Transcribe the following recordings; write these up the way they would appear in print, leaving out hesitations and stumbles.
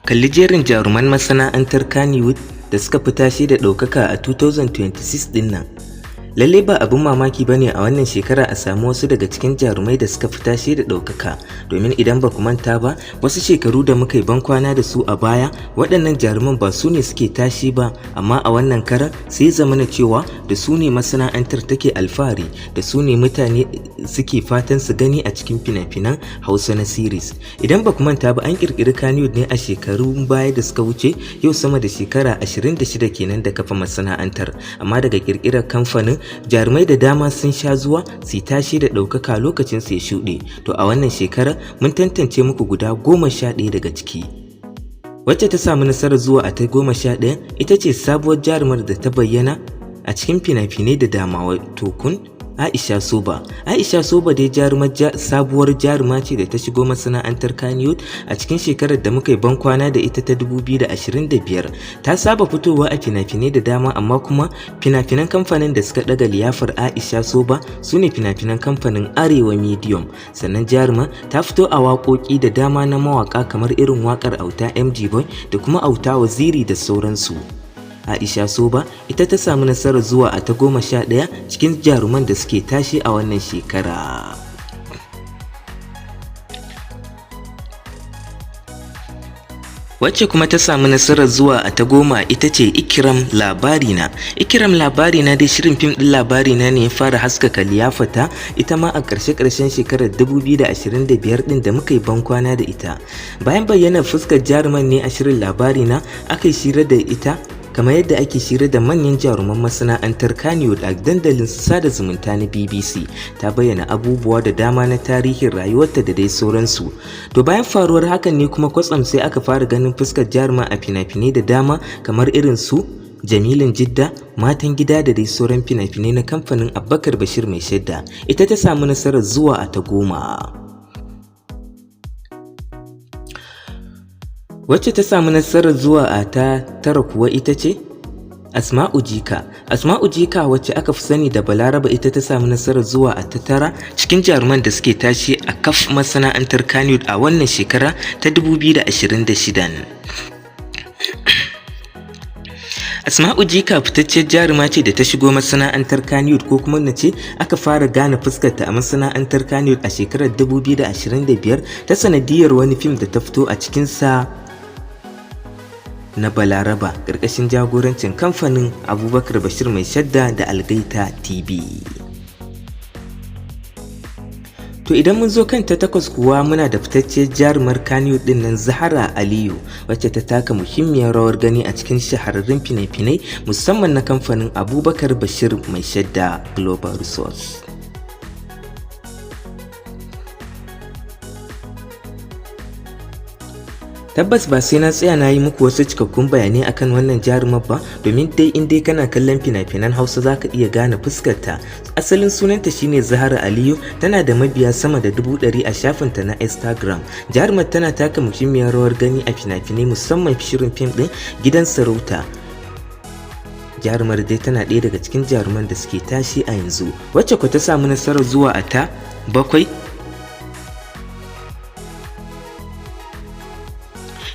Kalli jerin jaruman masana'antar Kannywood da suka fi tashe da ɗaukaka a 2026 ɗin nan. Lallai ba abin mamaki ba ne a wannan shekara a samu wasu daga cikin jarumai da suka fi tashe da ɗaukaka, domin idan ba ku manta ba, wasu shekaru da muka yi bankwana da su a baya, waɗannan jaruman ba su ne suke tashe ba, amma a wannan karan sai zamana cewa da su ne masana'antar take alfahari, da su ne mutane suke fatan su gani a cikin fina-finan Hausa na series. Idan ba ku manta ba, an ƙirƙiri Kannywood ne a shekarun baya da suka wuce, yau sama da shekara 26 kenan da kafa masana'antar, amma daga ƙirƙirar kamfanin, jarumai da dama sun sha zuwa su tashi da ɗaukaka lokacin su ya shuɗe. To a wannan shekarar mun tantance muku guda 11 daga ciki. Wacce ta samu nasarar zuwa a ta 11 ita ce sabuwar jarumar da ta bayyana a cikin fina-finai da dama, wato kun Aisha Soba. Aisha Soba dai sabuwar jaruma ce da ta shigo masana'antar Kannywood a cikin shekarar da muka yi bankwana da ita ta 2025. Ta saba fitowa a fina-finai da dama, amma kuma fina-finan kamfanin da suka ɗaga liyafar Aisha Soba su ne fina-finan kamfanin Arewa Medium. Sannan jaruma ta fito a waƙoƙi da dama na mawaƙa, kamar irin waƙar Auta MG Boy da kuma Auta Waziri da sauransu. Aisha Soba ita ta samu nasarar zuwa a ta 11 cikin jaruman da suke tashi a wannan shekara. Wacce kuma ta samu nasarar zuwa a ta 10 ita ce Ikram Labarina. Ikram Labarina dai shirin fim ɗin Labarina ne ya fara haskaka liyafata ita ma a ƙarshe-ƙarshen shekarar 2025 ɗin da muka yi bankwana da ita. Bayan bayyanar fuskar jaruman ne a shirin Labarina, aka yi shira da ita kamar yadda ake shira da manyan jaruman masana'antar Kannywood a dandalin sada zumunta na BBC. Ta bayyana abubuwa da dama na tarihin rayuwarta da dai sauransu. To bayan faruwar hakan ne kuma kwatsam sai aka fara ganin fuskar jaruma a fina-finai da dama, kamar irin su Jamilin Jidda, Matan Gida da dai sauran fina-finai na kamfanin Abubakar Bashir Mai Shadda. Ita ta samu nasarar zuwa a ta 10. Wacce ta samu nasarar zuwa a ta 9 kuwa ita ce Asma'u Jika. Asma'u Jika, wacce aka fi sani da Balaraba, ita ta samu nasarar zuwa a ta 9 cikin jaruman da suke tashi a kaf masana'antar Kannywood a wannan shekara ta 2026. Asma'u Jika fitacciyar jaruma ce da ta shigo masana'antar Kannywood, ko kuma na ce aka fara gane fuskarta a masana'antar Kannywood a shekarar 2025 ta sanadiyar wani fim da ta fito a cikinsa na Balaraba, ƙarƙashin jagorancin kamfanin Abubakar Bashir Mai Shadda da Algaita TV. To idan mun zo kan ta 8 kuwa, muna da fitacciyar jarumar Kannywood ɗin nan Zahra Aliyu, wacce ta taka muhimmiyar rawar gani a cikin shahararrun fina-finai, musamman na kamfanin Abubakar Bashir Mai Shadda Global Resource. Tabbas ba sai na tsaya na yi muku wasu cikakkun bayanai akan wannan jarumar ba, domin dai in dai kana kallon fina-finan Hausa zaka iya gane fuskarta. Asalin sunanta shine Zahra Aliyu, tana da mabiya sama da 100,000 a shafinta na Instagram. Jarumar tana taka muhimmiyar rawar gani a fina-finai, musamman shirin fim ɗin Gidan Sarauta. Jarumar dai tana ɗaya daga cikin jaruman da suke tashi a yanzu. Wacce ku ta samu nasarar zuwa a ta 7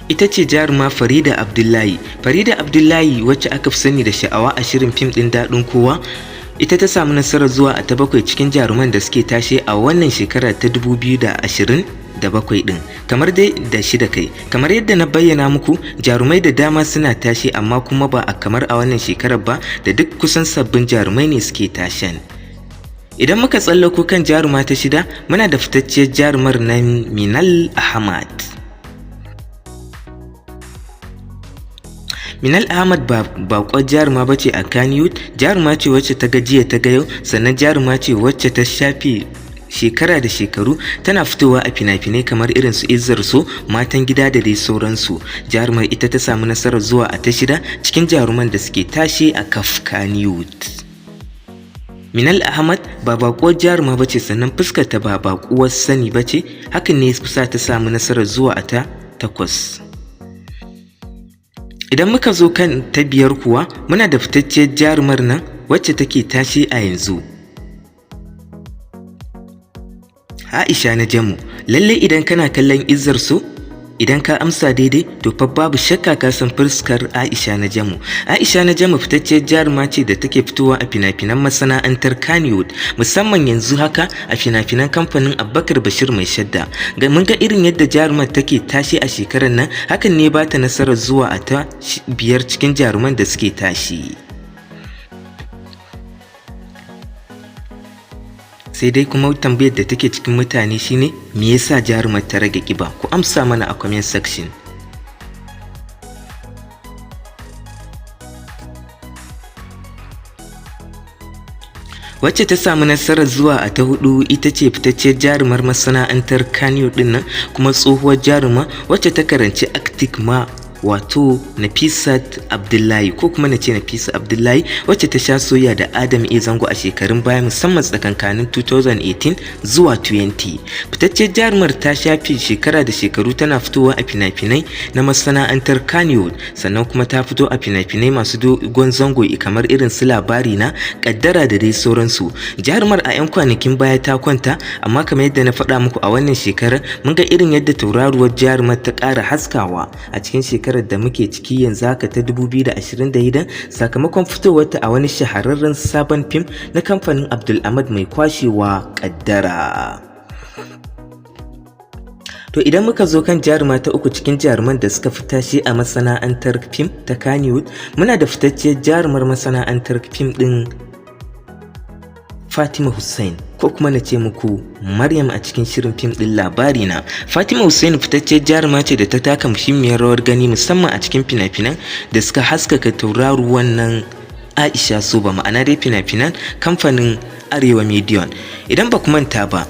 ita ce jaruma Farida Abdullahi. Farida Abdullahi, wacce aka fi sani da Sha'awa a shirin fim ɗin Daɗin Kowa, ita ta samu nasarar zuwa a ta 7 cikin jaruman da suke tashe a wannan shekara ta 2027 ɗin. Kamar dai da shida kai, kamar yadda na bayyana muku, jarumai da dama suna tashe, amma kuma ba a kamar a wannan shekarar ba da duk kusan sabbin jarumai ne suke tashen. Idan muka tsallako kan jaruma ta 6, muna da fitacciyar jarumar na Minal Ahmad. Minal Ahmad ba baƙwar jaruma ba ce a Kannywood, jaruma ce wacce ta ga jiya ta ga yau, sannan jaruma ce wacce ta shafe shekara da shekaru tana fitowa a fina-finai kamar irin su Izzar So, Matan Gida da dai sauransu. Jarumar ita ta samu nasarar zuwa a ta 6 cikin jaruman da suke tashe a kaf Kannywood. Minal Ahmad ba baƙuwar jaruma ba ce, sannan fuskarta ba baƙuwar sani ba ce, hakan ne ya sa ta samu nasarar zuwa a ta 8. Idan muka zo kan ta 5 kuwa, muna da fitacciyar jarumar nan wacce take tashe a yanzu, Aisha Najamu. Lalle idan kana kallon Izzar So, Idan ka amsa daidai, to fa babu shakka ka san fuskar Aisha Najamu. Aisha Najamu fitacciyar jaruma ce da take fitowa a fina-finan masana'antar Kannywood, musamman yanzu haka a fina-finan kamfanin Abubakar Bashir Mai Shadda. Ga mun ga irin yadda jarumar take tashi a shekarar nan, hakan ne ba ta nasarar zuwa a ta 5 cikin jaruman da suke tashi. Sai dai kuma tambayar da take cikin mutane shine, me yasa jarumar ta rage kiba? Ku amsa mana a comment section. Wacce ta samu nasarar zuwa a ta 4 ita ce fitacciyar jarumar masana'antar Kannywood din nan, kuma tsohuwar jaruma wacce ta karanci acting ma, wato Nafisat Abdullahi, ko kuma na ce Nafisa Abdullahi, wacce ta sha soyayya da Adam A Zango a shekarun baya, musamman tsakankanin 2018 zuwa 20. Fitacciyar jarumar ta shafe shekara da shekaru tana fitowa a fina-finai na masana'antar Kannywood, sannan kuma ta fito a fina-finai masu dogon zango kamar irin su Labari Na, Kaddara da dai sauransu. Jarumar a 'yan kwanakin baya ta kwanta, amma kamar yadda na faɗa muku, a wannan shekarar mun ga irin yadda tauraruwar jarumar ta ƙara haskawa a cikin shekarar da muke ciki yanzu haka ta 2026, sakamakon fitowarta a wani shahararren sabon fim na kamfanin Abdul Ahmad Mai Kwashewa, Kaddara. To idan muka zo kan jaruma ta 3 cikin jaruman da suka fi tashi a masana'antar fim ta Kannywood, muna da fitacciyar jarumar masana'antar fim din Fatima Hussein, ko kuma na ce muku Maryam a cikin shirin fim ɗin Labari Na. Fatima Hussein fitacciyar jaruma ce da ta taka muhimmiyar rawar gani, musamman a cikin fina-finan da suka haskaka tauraruwan nan Aisha Soba, ma'ana dai fina-finan kamfanin Arewa Medium. Idan ba ku manta ba,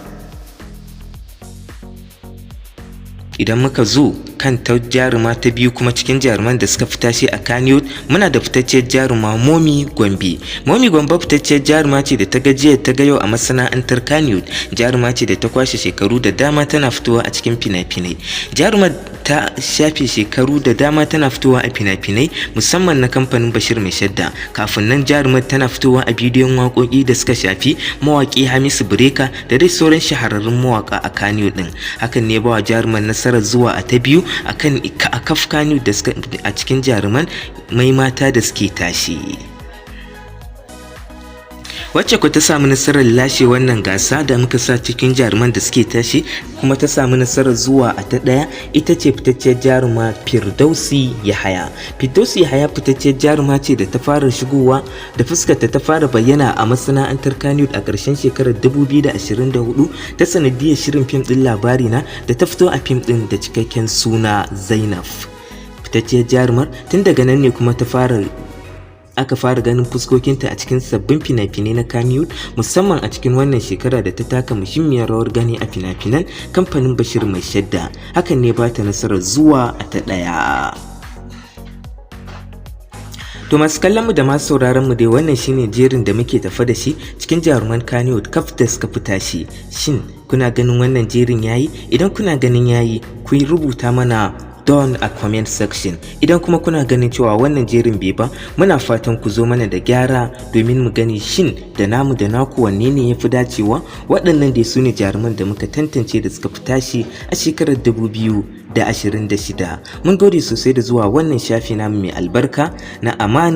idan muka zo kan ta jaruma ta 2 kuma cikin jaruman da suka fi tashi a Kannywood, muna da fitacciyar jaruma Momi Gombe. Momi Gombe fitacciyar jaruma ce da ta gajiya ta ga yau a masana'antar Kannywood. Jaruma ce da ta kwashe shekaru da dama tana fitowa a cikin fina-finai. Jarumar ta shafe shekaru da dama tana fitowa a fina-finai, musamman na kamfanin Bashir Mai Shadda. Kafin nan jarumar tana fitowa a bidiyon waƙoƙi da suka shafi mawaƙi Hamisu Breaker da dai sauran shahararrun mawaƙa a Kannywood din. Hakan ne bawa jarumar nasarar zuwa a ta 2 akan a kaf Kannywood da suka a cikin jaruman mai mata da suke tashi. Wacce ku ta samu nasarar lashe wannan gasa da muka sa cikin jaruman da suke tashi kuma ta samu nasarar zuwa a ta 1, ita ce fitacciyar jaruma Firdausi Yahaya. Firdausi Yahaya fitacciyar jaruma ce da ta fara shigowa da fuskarta ta fara bayyana a masana'antar Kannywood a ƙarshen shekarar 2024 ta sanadiyar shirin fim ɗin Labari Na da ta fito a fim ɗin da cikakken suna Zainab. Fitacciyar jarumar tun daga nan ne kuma ta fara aka fara ganin fuskokinta a cikin sabbin fina-finai na Kannywood, musamman a cikin wannan shekara da ta taka muhimmiyar rawar gani a fina-finan kamfanin Bashir Mai Shadda. Hakan ne ba ta nasarar zuwa a ta 1. To masu kallon mu da masu sauraron mu dai, wannan shine jerin da muke tafa da shi cikin jaruman Kannywood kaf da suka fi tashi. Shin kuna ganin wannan jerin yayi? Idan kuna ganin yayi, ku rubuta mana don a comment section. Idan kuma kuna ganin cewa wannan jerin bai ba, muna fatan ku zo mana da gyara domin mu gani shin da namu da naku wanne ne yafi dacewa. Waɗannan dai su ne jaruman da muka tantance da suka fi tashi a shekarar 2026. Mun gode sosai da zuwa wannan shafi namu mai albarka na Amana.